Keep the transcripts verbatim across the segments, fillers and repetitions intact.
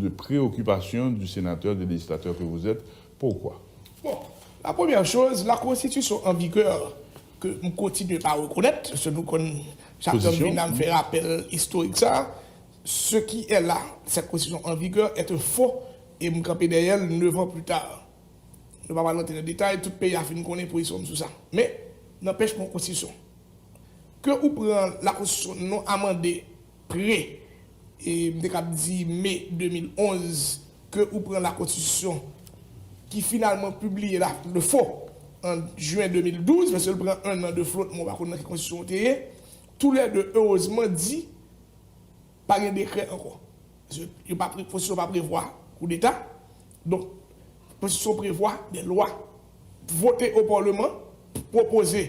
de préoccupation du sénateur, du législateur que vous êtes. Pourquoi? Bon, la première chose, la constitution en vigueur, que m kontinye pa rekonèt, paske nou konn chak tan m vin la m fè rapèl istorik sa, ce qui est là, cette constitution en vigueur est un faux, e m kanpe dèyè l neuf ans plus tard. Nou pa pral rantre nan detay, tout peyi a fin konnen pozisyon m sou sa. Men, n'empêche, gon konstitisyon. Ke ou pran la konstitisyon non amande pre, e m te kab di me de mil onz, ke ou pran la konstitisyon ki finalman pibliye la, le faux, an jen de mil douz, paske l pran un an de flotman, ou pa konn nan ki konstitisyon ou te ye, toulède, erezman, di pa gen dekrè ankò. Paske yo pa pre-, konstitisyon pa prevwa koudeta. Donk, konstitisyon prevwa de lwa vote o Parlement, pwopoze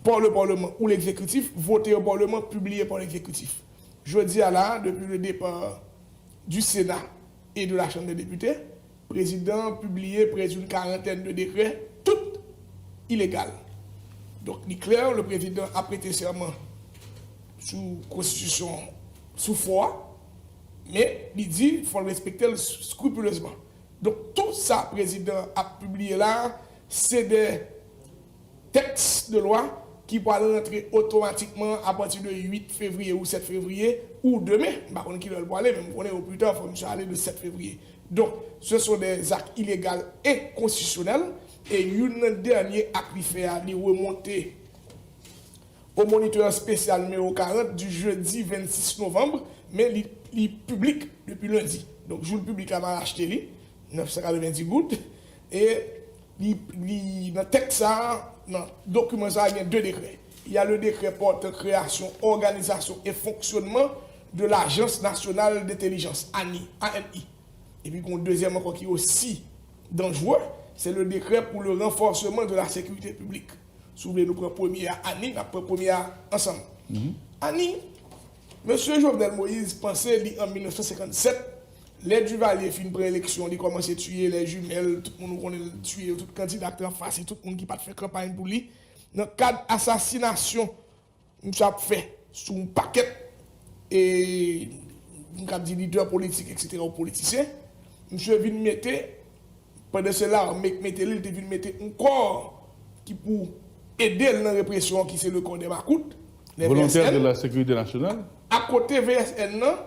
par le Parlement ou l'exécutif, vote o Parlement, pibliye par l'exécutif. Jodi a la, depuis le départ du Sénat et de la Chambre des députés, prezidan an pibliye près d'une quarantaine de décrets, tout ilegal. Donk, li klè, le prezidan ap prete sèman sou konstitisyon, sou fò a, men li di fò l respekte l skripilezman. Donk, tout sa prezidan ap pibliye la, se de tèks de lwa ki pral rantre otomatikman apati de uit fevriye ou sèt fevriye ou demen. M pa konn kilè l pwale, men m konnen o pli ta fò misye ale le sèt fevriye. Donk, ce sont des actes illégaux et inconstitutionnels. E youn nan dènye ak li fè a, li remonte o Moniteur spécial numéro quarante du jeudi vingt-six novembre, men li, li piblik depi lendi. Donk, jou l piblik la, m al achte li, nèf san katrevenndis goud. E li, li, nan tèks sa a, nan dokiman sa a, gen de dekrè. Il y a le décret portant création, organisation et fonctionnement de l'Agence nationale d'intelligence, A N I, A N I. Epi gon dezyèm ankò ki osi danjere, se le décret pour le renforcement de la sécurité publique. Si w vle, nou pran premye a, A N I, n ap pran premye a ansanm. A N I, mesye Jovenel Moïse panse li an mil nèf san senkann sèt, lè Duvalier fin pran eleksyon, li kòmanse tiye lè jimèl, tout moun ou konnen l tiye yo, tout kandida k t anfas li, tout moun ki pa t fè kanpay pou li, nan kad asasinasyon misye ap fè sou yon pakèt, e, m kab di lidè politik, etsetera, ou politisyen, misye vin mete, pandan se lame k mete li, li te vin mete yon kò ki pou ede l nan represyon an, ki se le corps des makout, les Volontaire V S N, de la sécurité nationale? Akote V S N nan,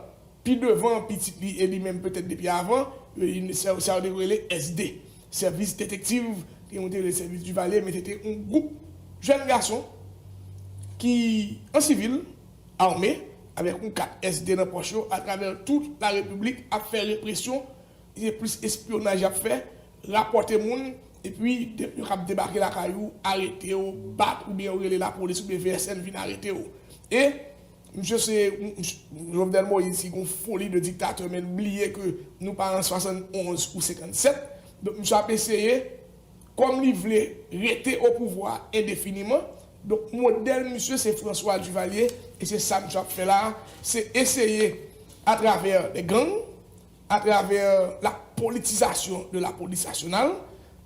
pi devan, pitit li e li menm petèt depi avan, yo, sa, sa yo te rele S D, Sèvis Detektiv, ki yo te rele Sèvis Duvalier, men se te yon gwoup jèn gason ki an sivil, ame, avèk yon kat S D nan pòch yo, atravè tout la repiblik, ap fè represyon, se plis espyonaj y ap fè, rapòte moun, epi de, yo kab debake lakay ou, arete w, bat, oubyen yo rele lapolis, oubyen V S N vin arete w. E Misye se yon, yon Jovenel Moïse ki gon foli de diktatè, men l bliye ke nou pa an swasannonz ou senkannsèt. Donk, misye ap eseye, kòm li vle rete o pouvwa endefiniman, donk, modèl misye se François Duvalier, e se sa misye ap fè la a, se eseye, atravè de gang, atravè la politisasyon de la polis nasyonal,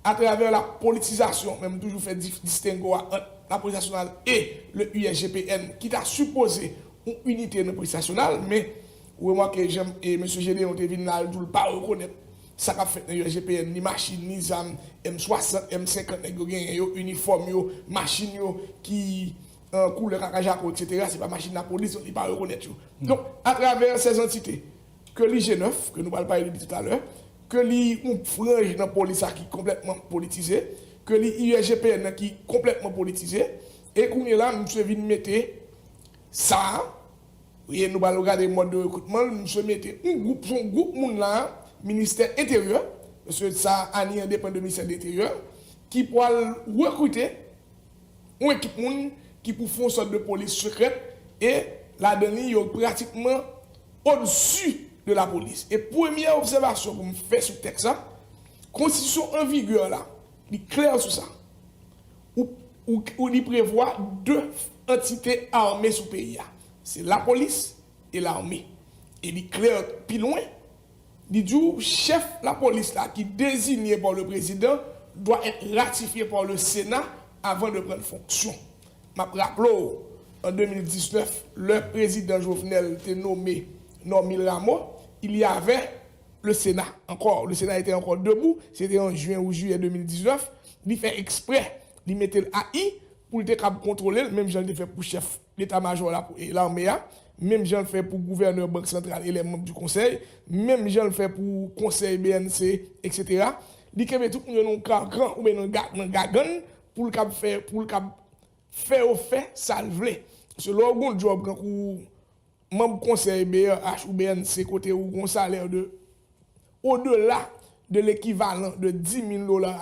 atravè la politisasyon, men m toujou fè dif-, distengo a ant la polis nasyonal e le U S G P N, ki ta sipoze yon inite nan polis nasyonal, men ou remake jan e mesye Gédéon te vin la, l di w l pa rekonèt sa k ap fèt nan U S G P N, ni machin, ni zam, M swasant, M senkant, nèg yo genyen yo, inifòm yo, machin yo ki an koulè kaka jako, etsetera, se pa machin lapolis, donk li pa rekonèt yo. Donk, atravè sèz antite, ke li G nèf, ke nou pral pale de li toutalè, ke li yon franj nan polis la ki konplètman politize, ke li U S G P N nan ki konplètman politize, e kounye la, misye vin mete sa a, e nou pral gade mòd de rekritman l, misye mete yon gwoup, se yon gwoup moun la, ministè enteryè, paske sa, A N I an depann de ministè de enteryè, ki pral rekrite yon ekip moun ki pou fè yon sòt de polis sekrèt, e ladan li, yo pratikman odsi de lapolis. E premye obsèvasyon pou m fè sou tèks la, konstitisyon an vigè la, li klè sou sa. Ou, ou, ou li prevwa de antite ame sou peyi a. Se lapolis e lame. E li klè pi lwen, li di w chèf lapolis la ki dezinye pa le prezidan dwa èt ratifye pa le Sena avan de prann fonksyon. M ap raple w, an de mil diznèf, lè prezidan Jovenel te nome Normil Rameau, il y avait le Sénat encore. Le Sénat était encore debout, c'était en juin ou juillet deux mille dix-neuf. Li fè eksprè, li mete l a i pou l te kab kontwole l, menm jan l te fè pou chèf deta majò la pou e lame a, menm jan l fè pou gouvènè bank santral e lè manm di konsèy, menm jan l fè pou konsèy B N C, et cetera. Li kenbe tout moun yo nan yon kagran oubyen nan ga- nan gagann pou l kab fè pou l kab fè yo fè sa l vle. Paske lè w gon djòb kankou manm konsèy B R H ou B N C kote ou gon salè de odela de lekivalan de dis mil dola